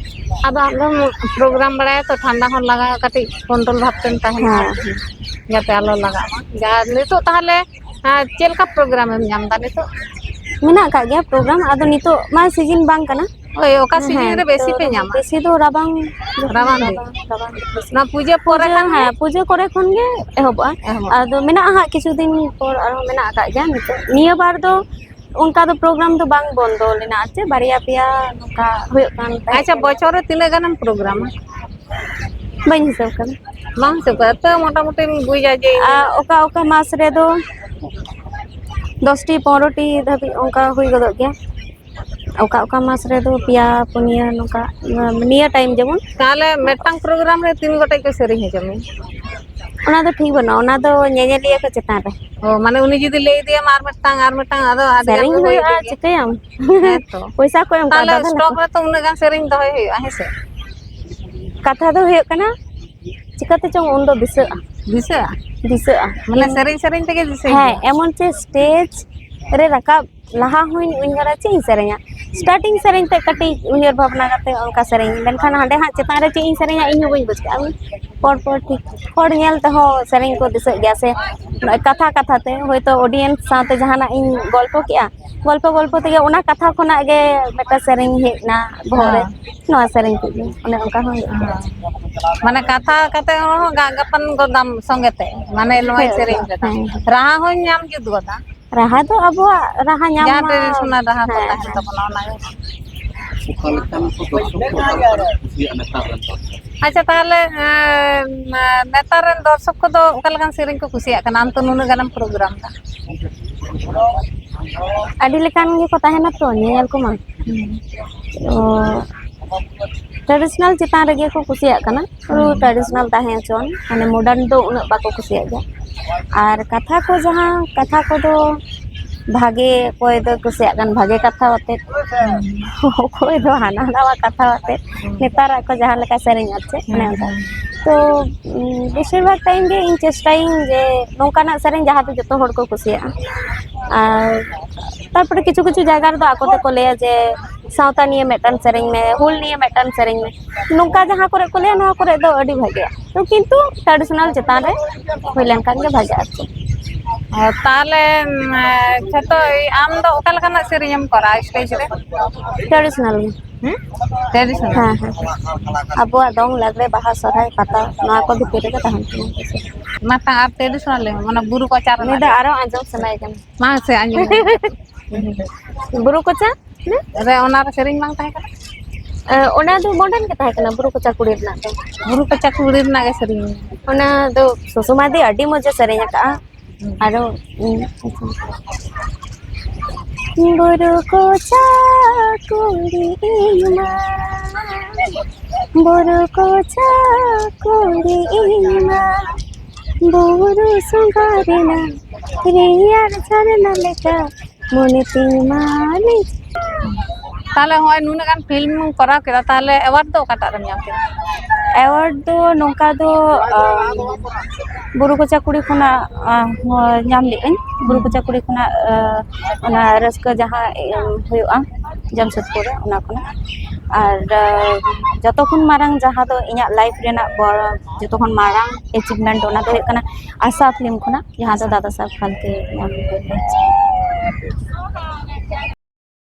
ᱟᱫᱚ ᱟᱢᱫᱚᱢ ᱯᱨᱳᱜᱨᱟᱢ ᱵᱟᱲᱟᱭᱟ ᱛᱚ, ᱴᱷᱟᱱᱰᱟ ᱦᱚᱸ ᱞᱟᱜᱟᱣ, ᱠᱟᱹᱴᱤᱡ ᱠᱚᱱᱴᱨᱳᱞ ᱵᱷᱟᱵ ᱛᱮᱢ ᱛᱟᱦᱮᱱᱟ ᱦᱮᱸ᱾ ᱟᱨᱠᱤ, ᱡᱟᱛᱮ ᱟᱞᱚ ᱞᱟᱜᱟᱜ ᱢᱟ᱾ ᱡᱟᱦᱟᱸ ᱱᱤᱛᱚᱜ ᱛᱟᱦᱚᱞᱮ, ᱦᱮᱸ, ᱪᱮᱫ ᱞᱮᱠᱟ ᱯᱨᱳᱜᱨᱟᱢ ᱮᱢ ᱧᱟᱢ ᱮᱫᱟ ᱱᱤᱛᱚᱜ? ᱢᱮᱱᱟᱜ ᱟᱠᱟᱫ ᱜᱮᱭᱟ ᱯᱨᱳᱜᱨᱟᱢ, ᱟᱫᱚ ᱱᱤᱛᱚᱜ ᱢᱟ ᱥᱤᱡᱤᱱ ᱵᱟᱝ ᱠᱟᱱᱟ᱾ ᱦᱳᱭ, ᱚᱠᱟ ᱦᱮᱸ, ᱥᱤᱡᱤᱱ ᱦᱮᱸ, ᱨᱮ ᱵᱮᱥᱤ ᱱᱤᱛᱚᱜ ᱯᱮ ᱫᱚ ᱧᱟᱢᱟ? ᱵᱮᱥᱤ ᱫᱚ ᱨᱟᱵᱟᱝ ᱡᱚᱠᱷᱚᱱ, ᱨᱟᱵᱟᱝ ᱫᱤᱱ᱾ ᱨᱟᱵᱟᱝ, ᱨᱟᱵᱟᱝ ᱫᱤᱱ ᱵᱮᱥᱤ᱾ ᱚᱱᱟ ᱯᱩᱡᱟᱹ ᱯᱚᱨᱮ ᱯᱩᱡᱟᱹ, ᱠᱷᱟᱱ ᱜᱮ? ᱦᱮᱸ, ᱯᱩᱡᱟᱹ ᱠᱚᱨᱮ ᱠᱷᱚᱱ ᱜᱮ ᱮᱦᱚᱵᱚᱜᱼᱟ᱾ ᱮᱦᱚᱵᱚᱜᱼᱟ᱾ ᱟᱫᱚ ᱢᱮᱱᱟᱜᱼᱟ ᱦᱟᱸᱜ, ᱠᱤᱪᱷᱩ ᱫᱤᱱ ᱯᱚᱨ ᱟᱨᱦᱚᱸ ᱢᱮᱱᱟᱜ ᱟᱠᱟᱫ ᱜᱮᱭᱟ᱾ ᱱᱤᱛᱚᱜ, ᱱᱤᱭᱟᱹ ᱵᱟᱨ ᱫᱚ ᱚᱱᱠᱟ ᱫᱚ ᱯᱨᱳᱜᱨᱟᱢ ᱫᱚ ᱵᱟᱝ ᱵᱚᱱᱫᱚ ᱞᱮᱱᱟ, ᱟᱨ ᱪᱮᱫ ᱵᱟᱨᱭᱟ ᱯᱮᱭᱟ ᱱᱚᱝᱠᱟ ᱦᱩᱭᱩᱜ ᱠᱟᱱ ᱛᱟᱦᱮᱸᱫ᱾ ᱟᱪᱪᱷᱟ, ᱵᱚᱪᱷᱚᱨ ᱨᱮ ᱛᱤᱱᱟᱹᱜ ᱜᱟᱱᱮᱢ ᱯᱨᱳᱜᱨᱟᱢᱟ? ᱵᱟᱹᱧ ᱦᱤᱥᱟᱹᱵ ᱠᱟᱫᱟ᱾ ᱵᱟᱝ ᱦᱤᱥᱟᱹᱵ ᱠᱟᱫᱟ, ᱛᱟᱹᱣ ᱢᱚᱴᱟᱢᱩᱴᱤᱢ ᱵᱩᱡᱟ ᱡᱮ ᱤᱧ ᱟᱨ ᱫᱚ ᱚᱠᱟ ᱚᱠᱟ ᱢᱟᱥ ᱨᱮᱫᱚ ᱫᱚᱥᱴᱤ ᱯᱚᱱᱨᱚᱴᱤ ᱫᱷᱟᱹᱵᱤᱡ ᱚᱱᱠᱟ ᱦᱩᱭ ᱜᱚᱫᱚᱜ ᱜᱮᱭᱟ᱾ ᱚᱠᱟ ᱚᱠᱟ ᱢᱟᱥ ᱨᱮᱫᱚ ᱯᱮᱭᱟ ᱯᱩᱱᱭᱟᱹ ᱱᱚᱝᱠᱟ, ᱱᱤᱭᱟᱹ ᱴᱟᱭᱤᱢ ᱡᱮᱢᱚᱱ᱾ ᱛᱟᱦᱚᱞᱮ ᱢᱤᱫᱴᱟᱝ ᱯᱨᱳᱜᱨᱟᱢ ᱨᱮ ᱛᱤᱱ ᱜᱚᱴᱮᱡ ᱠᱚ ᱥᱮᱨᱮᱧ ᱦᱚᱪᱚ ᱢᱮᱭᱟ? ᱚᱱᱟ ᱫᱚ ᱴᱷᱤᱠ ᱵᱟᱹᱱᱩᱜᱼᱟ, ᱚᱱᱟ ᱫᱚ ᱧᱮᱧᱮᱞᱤᱭᱟᱹ ᱠᱚ ᱪᱮᱛᱟᱱ ᱨᱮ᱾ ᱚ, ᱢᱟᱱᱮ ᱩᱱᱤ ᱡᱩᱫᱤ ᱞᱟᱹᱭ ᱤᱫᱤᱭᱟᱢᱟ ᱟᱨ ᱢᱤᱫᱴᱟᱝ, ᱟᱨ ᱢᱤᱫᱴᱟᱝ, ᱟᱫᱚ ᱟᱹᱰᱤ ᱜᱟᱱ ᱥᱮᱨᱮᱧ ᱜᱮ ᱦᱩᱭ ᱦᱩᱭᱩᱜᱼᱟ, ᱤᱫᱤᱜ ᱜᱮᱭᱟ᱾ ᱪᱤᱠᱟᱹᱭᱟᱢ? ᱦᱮᱸ ᱛᱚ᱾ ᱯᱚᱭᱥᱟ ᱠᱚ ᱮᱢ ᱠᱟᱜᱼᱟ, ᱛᱟᱦᱚᱞᱮ ᱫᱟᱫᱟ ᱥᱴᱚᱠ ᱞᱮᱠᱟ᱾ ᱨᱮᱛᱚ ᱩᱱᱟᱹᱜ ᱜᱟᱱ ᱥᱮᱨᱮᱧ ᱫᱚᱦᱚᱭ ᱦᱩᱭᱩᱜᱼᱟ, ᱦᱮᱸ ᱥᱮ? ᱠᱟᱛᱷᱟ ᱫᱚ ᱦᱩᱭᱩᱜ ᱠᱟᱱᱟ, ᱪᱤᱠᱟᱹᱛᱮ ᱪᱚᱝ ᱩᱱᱫᱚ ᱫᱤᱥᱟᱹᱜᱼᱟ᱾ ᱫᱤᱥᱟᱹᱜᱼᱟ? ᱫᱤᱥᱟᱹᱜᱼᱟ᱾ ᱢᱟᱱᱮ ᱤᱧ ᱥᱮᱨᱮᱧ ᱥᱮᱨᱮᱧ ᱛᱮᱜᱮ ᱫᱤᱥᱟᱹᱭ ᱦᱮᱸ, ᱜᱮᱭᱟ? ᱮᱢᱚᱱ ᱪᱮ ᱥᱴᱮᱡᱽ ᱨᱮ ᱨᱟᱠᱟᱵ ᱞᱟᱦᱟ ᱦᱚᱸᱧ ᱩᱭᱦᱟᱹᱨᱟ ᱪᱮᱫ ᱤᱧ ᱥᱮᱨᱮᱧᱟ᱾ ᱥᱴᱟᱨᱴᱤᱝ ᱥᱮᱨᱮᱧ ᱛᱮ ᱠᱟᱹᱴᱤᱡ ᱩᱭᱦᱟᱹᱨ ᱵᱷᱟᱵᱽᱱᱟ ᱠᱟᱛᱮ ᱚᱱᱠᱟ ᱥᱮᱨᱮᱧ, ᱢᱮᱱᱠᱷᱟᱱ ᱦᱟᱸᱰᱮ ᱦᱟᱸᱜ ᱪᱮᱛᱟᱱ ᱨᱮ ᱪᱮᱫ ᱤᱧ ᱥᱮᱨᱮᱧᱟ ᱤᱧ ᱦᱚᱸ ᱵᱟᱹᱧ ᱵᱩᱡᱽ ᱠᱟᱜᱼᱟ᱾ ᱯᱚᱨ ᱯᱚᱨ ᱴᱷᱤᱠ ᱦᱚᱲ ᱧᱮᱞ ᱛᱮᱦᱚᱸ ᱥᱮᱨᱮᱧ ᱠᱚ ᱫᱤᱥᱟᱹᱜ ᱜᱮᱭᱟ ᱥᱮ, ᱠᱟᱛᱷᱟ ᱠᱟᱛᱷᱟ ᱛᱮ ᱦᱚᱭᱛᱳ ᱚᱰᱤᱭᱮᱱᱥ ᱥᱟᱶᱛᱮ ᱡᱟᱦᱟᱱᱟᱜ ᱤᱧ ᱜᱚᱞᱯᱚ ᱠᱮᱜᱼᱟ, ᱜᱚᱞᱯᱚ ᱜᱚᱞᱯᱚ ᱛᱮᱜᱮ ᱚᱱᱟ ᱠᱟᱛᱷᱟ ᱠᱷᱚᱱᱟᱜ ᱜᱮ ᱢᱤᱫᱴᱟᱝ ᱥᱮᱨᱮᱧ ᱦᱮᱡ ᱮᱱᱟ ᱵᱚᱦᱚᱜ ᱨᱮ, ᱦᱮᱸ᱾ ᱱᱚᱣᱟ ᱥᱮᱨᱮᱧ ᱠᱮᱫ ᱜᱮ, ᱚᱱᱮ ᱚᱱᱠᱟ ᱦᱚᱸ ᱦᱩᱭᱩᱜ ᱜᱮᱭᱟ᱾ ᱦᱮᱸ᱾ ᱢᱟᱱᱮ ᱠᱟᱛᱷᱟ ᱠᱟᱛᱮ ᱦᱚᱸ ᱜᱟ-, ᱜᱟᱯᱟᱱ ᱜᱚᱫᱟᱢ ᱥᱚᱸᱜᱮ ᱛᱮ, ᱢᱟᱱᱮ ᱱᱚᱣᱟᱧ ᱦᱩᱭᱩᱜ ᱥᱮᱨᱮᱧ ᱜᱮᱭᱟ, ᱠᱮᱫᱟ᱾ ᱦᱮᱸ᱾ ᱨᱟᱦᱟ ᱦᱚᱸᱧ ᱧᱟᱢ ᱡᱩᱛ ᱜᱚᱫᱟ᱾ ᱨᱟᱦᱟ ᱫᱚ ᱟᱵᱚᱣᱟᱜ ᱨᱟᱦᱟ ᱧᱟᱢ ᱡᱟᱦᱟᱸ ᱢᱟ, ᱴᱨᱮᱰᱤᱥᱚᱱᱟᱞ ᱨᱟᱦᱟ ᱠᱚ ᱦᱮᱸ, ᱛᱟᱦᱮᱱ ᱦᱮᱸ᱾ ᱛᱟᱵᱚᱱᱟ, ᱚᱱᱟ ᱜᱮ᱾ ᱚᱠᱟ ᱞᱮᱠᱟᱱ ᱠᱚ ᱫᱚᱨᱥᱚᱠ ᱠᱚ ᱚᱠᱟ ᱞᱮᱠᱟ ᱠᱚ ᱠᱩᱥᱤᱭᱟᱜᱼᱟ ᱱᱮᱛᱟᱨ ᱨᱮᱱ ᱫᱚ? ᱟᱪᱪᱷᱟ, ᱛᱟᱦᱚᱞᱮ ᱮᱸ, ᱱᱮᱛᱟᱨ ᱨᱮᱱ ᱫᱚᱨᱥᱚᱠ ᱠᱚᱫᱚ ᱚᱠᱟ ᱞᱮᱠᱟᱱ ᱥᱮᱨᱮᱧ ᱠᱚ ᱠᱩᱥᱤᱭᱟᱜ ᱠᱟᱱᱟ? ᱟᱢ ᱛᱚ ᱱᱩᱱᱟᱹᱜ ᱜᱟᱱᱮᱢ ᱯᱨᱳᱜᱨᱟᱢ ᱫᱟ᱾ ᱟᱹᱰᱤ ᱞᱮᱠᱟᱱ ᱜᱮᱠᱚ ᱛᱟᱦᱮᱱᱟ ᱛᱚ, ᱧᱮᱧᱮᱞ ᱠᱚᱢᱟ᱾ ᱛᱚ, ᱴᱨᱟᱰᱤᱥᱚᱱᱟᱞ ᱪᱮᱛᱟᱱ ᱨᱮᱜᱮ ᱠᱚ ᱠᱩᱥᱤᱭᱟᱜ ᱠᱟᱱᱟ᱾ ᱯᱩᱨᱟᱹ ᱴᱨᱟᱰᱤᱥᱚᱱᱟᱞ ᱛᱟᱦᱮᱸ ᱦᱚᱪᱚᱣᱟᱱ, ᱢᱟᱱᱮ ᱢᱚᱰᱟᱨᱱ ᱫᱚ ᱩᱱᱟᱹᱜ ᱵᱟᱠᱚ ᱠᱩᱥᱤᱭᱟᱜ ᱜᱮᱭᱟ᱾ ᱟᱨ ᱠᱟᱛᱷᱟ ᱠᱚ, ᱡᱟᱦᱟᱸ ᱠᱟᱛᱷᱟ ᱠᱚᱫᱚ ᱵᱷᱟᱜᱮ, ᱚᱠᱚᱭ ᱫᱚ ᱠᱩᱥᱤᱭᱟᱜ ᱠᱟᱱ ᱵᱷᱟᱜᱮ ᱠᱟᱛᱷᱟ ᱟᱛᱮᱫ, ᱚᱠᱚᱭ ᱫᱚ ᱦᱟᱱᱟ ᱱᱟᱣᱟ ᱠᱟᱛᱷᱟ ᱟᱛᱮᱫ, ᱱᱮᱛᱟᱨᱟᱜ ᱠᱚ ᱡᱟᱦᱟᱸ ᱞᱮᱠᱟ ᱥᱮᱨᱮᱧ ᱟᱨ ᱪᱮᱫ, ᱚᱱᱮ ᱚᱱᱠᱟ᱾ ᱛᱚ, ᱩᱸ, ᱵᱮᱥᱤᱨ ᱵᱷᱟᱜᱽ ᱴᱟᱭᱤᱢ ᱜᱮ ᱤᱧ ᱪᱮᱥᱴᱟᱭᱟᱹᱧ ᱡᱮ ᱱᱚᱝᱠᱟᱱᱟᱜ ᱥᱮᱨᱮᱧ ᱡᱟᱦᱟᱸ ᱫᱚ ᱡᱚᱛᱚ ᱦᱚᱲ ᱠᱚ ᱠᱩᱥᱤᱭᱟᱜᱼᱟ᱾ ᱟᱨ ᱛᱟᱨᱯᱚᱨᱮ ᱠᱤᱪᱷᱩ ᱠᱤᱪᱷᱩ ᱡᱟᱭᱜᱟ ᱨᱮᱫᱚ ᱟᱠᱚ ᱛᱮᱠᱚ ᱞᱟᱹᱭᱟ ᱡᱮ ᱥᱟᱶᱛᱟ ᱱᱤᱭᱮ ᱢᱤᱫᱴᱟᱝ ᱥᱮᱨᱮᱧ ᱢᱮ, ᱦᱩᱞ ᱱᱤᱭᱮ ᱢᱤᱫᱴᱟᱝ ᱥᱮᱨᱮᱧ ᱢᱮ, ᱱᱚᱝᱠᱟ ᱡᱟᱦᱟᱸ ᱠᱚᱨᱮ ᱠᱚ ᱞᱟᱹᱭᱟ, ᱱᱚᱣᱟ ᱠᱚᱨᱮ ᱫᱚ ᱟᱹᱰᱤ ᱵᱷᱟᱜᱮᱜᱼᱟ᱾ ᱛᱚ, ᱠᱤᱱᱛᱩ ᱴᱨᱟᱰᱤᱥᱚᱱᱟᱞ ᱪᱮᱛᱟᱱ ᱨᱮ ᱦᱩᱭ ᱞᱮᱱᱠᱷᱟᱱ ᱜᱮ ᱵᱷᱟᱜᱮᱜᱼᱟ ᱟᱨ ᱪᱮᱫ᱾ ᱚ, ᱛᱟᱦᱚᱞᱮ, ᱩᱢ, ᱡᱷᱚᱛᱚ ᱟᱢ ᱫᱚ ᱚᱠᱟ ᱞᱮᱠᱟᱱᱟᱜ ᱥᱮᱨᱮᱧ ᱮᱢ ᱠᱚᱨᱟᱣᱟ ᱥᱴᱮᱡᱽ ᱨᱮ? ᱴᱨᱟᱰᱤᱥᱚᱱᱟᱞ ᱜᱮ᱾ ᱦᱩᱸ? ᱴᱨᱟᱰᱤᱥᱚᱱᱟᱞ? ᱦᱮᱸ, ᱦᱮᱸ᱾ ᱟᱵᱚᱣᱟᱜ ᱫᱚᱝ, ᱞᱟᱜᱽᱲᱮ, ᱵᱟᱦᱟ, ᱥᱚᱨᱦᱟᱭ, ᱯᱟᱛᱟ, ᱱᱚᱣᱟ ᱠᱚ ᱵᱷᱤᱛᱤᱨ ᱨᱮᱜᱮ ᱛᱟᱦᱮᱱ ᱠᱟᱱᱟ᱾ ᱢᱟ ᱛᱟ-, ᱟᱨ ᱴᱨᱟᱰᱤᱥᱚᱱᱟᱞ ᱞᱟᱹᱭ ᱢᱮ, ᱚᱱᱟ ᱵᱩᱨᱩ ᱠᱚᱪᱟ ᱨᱮᱱᱟᱜ ᱱᱤᱭᱟᱹ ᱫᱚ ᱜᱮ᱾ ᱟᱨᱚ ᱟᱸᱡᱚᱢ ᱥᱟᱱᱟᱭᱮ ᱠᱟᱱᱟ᱾ ᱢᱟ ᱥᱮ ᱟᱸᱡᱚᱢ ᱢᱮ᱾ ᱵᱩᱨᱩ ᱠᱚᱪᱟ? ᱦᱮᱸ? ᱨᱮ ᱚᱱᱟ ᱨᱮ ᱥᱮᱨᱮᱧ ᱵᱟᱝ ᱛᱟᱦᱮᱸ ᱠᱟᱱᱟ? ᱮ, ᱚᱱᱟ ᱫᱚ ᱢᱚᱰᱟᱨᱱ ᱜᱮ ᱛᱟᱦᱮᱸ ᱠᱟᱱᱟ, ᱵᱩᱨᱩ ᱠᱚᱪᱟ ᱠᱩᱲᱤ ᱨᱮᱱᱟᱜ ᱫᱚ᱾ ᱵᱩᱨᱩ ᱠᱚᱪᱟ ᱠᱩᱲᱤ ᱨᱮᱱᱟᱜ ᱜᱮ ᱥᱮᱨᱮᱧ ᱢᱮ᱾ ᱚᱱᱟ ᱫᱚ ᱥᱩᱥᱩᱢᱟ ᱫᱤ ᱟᱹᱰᱤ ᱢᱚᱡᱽ ᱮ ᱥᱮᱨᱮᱧ ᱟᱠᱟᱫᱼᱟ᱾ ᱦᱩᱸ᱾ ᱟᱨᱚ, ᱩᱸ, ᱵᱩᱨᱩ ᱠᱚᱪᱟ ᱠᱩᱲᱤ ᱤᱧ ᱢᱟ, ᱵᱩᱨᱩ ᱠᱚᱪᱟ ᱠᱩᱲᱤ ᱤᱧ ᱢᱟ, ᱵᱩᱨᱩ ᱥᱚᱸᱜᱷᱟ ᱨᱮᱱᱟᱜ ᱨᱮᱭᱟᱲ ᱡᱷᱟᱨᱱᱟ ᱞᱮᱠᱟ ᱢᱚᱱᱮ ᱛᱤᱧ ᱢᱟ ᱞᱤᱸᱡᱤ᱾ ᱛᱟᱦᱞᱮ ᱦᱚᱸᱜᱼᱚᱭ ᱱᱩᱱᱟᱹᱜ ᱜᱟᱱ ᱯᱷᱤᱞᱢ ᱠᱚᱨᱟᱣ ᱠᱮᱫᱟ, ᱛᱟᱦᱞᱮ ᱮᱣᱟᱨᱰ ᱫᱚ ᱚᱠᱟᱴᱟᱜ ᱨᱮᱢ ᱧᱟᱢ ᱠᱮᱫᱟ? ᱮᱣᱟᱨᱰ ᱫᱚ ᱱᱚᱝᱠᱟ ᱫᱚ, ᱟᱢ, ᱵᱩᱨᱩ ᱠᱚᱪᱟ ᱠᱩᱲᱤ ᱠᱷᱚᱱᱟᱜ, ᱟᱢ, ᱦᱚᱸ, ᱧᱟᱢ ᱞᱮᱫᱟᱹᱧ᱾ ᱵᱩᱨᱩ ᱠᱚᱪᱟ ᱠᱩᱲᱤ ᱠᱷᱚᱱᱟᱜ, ᱟᱢ, ᱚᱱᱟ ᱨᱟᱹᱥᱠᱟᱹ ᱡᱟᱦᱟᱸ, ᱟᱢ, ᱦᱩᱭᱩᱜᱼᱟ ᱡᱟᱢᱥᱮᱫᱽᱯᱩᱨ ᱨᱮ, ᱚᱱᱟ ᱠᱷᱚᱱᱟᱜ᱾ ᱟᱨ, ᱟᱢ, ᱡᱚᱛᱚ ᱠᱷᱚᱱ ᱢᱟᱨᱟᱝ ᱡᱟᱦᱟᱸ ᱫᱚ ᱤᱧᱟᱹᱜ ᱞᱟᱭᱤᱯᱷ ᱨᱮᱱᱟᱜ ᱵᱚᱲᱚ, ᱡᱚᱛᱚ ᱠᱷᱚᱱ ᱢᱟᱨᱟᱝ ᱮᱪᱤᱵᱷᱢᱮᱱᱴ, ᱚᱱᱟ ᱫᱚ ᱦᱩᱭᱩᱜ ᱠᱟᱱᱟ ᱟᱥᱟ ᱯᱷᱤᱞᱢ ᱠᱷᱚᱱᱟᱜ, ᱡᱟᱦᱟᱸ ᱫᱚ ᱫᱟᱫᱟ ᱥᱟᱦᱮᱵᱽ ᱯᱷᱟᱞᱠᱮ ᱧᱟᱢ ᱞᱮᱫᱟᱭ᱾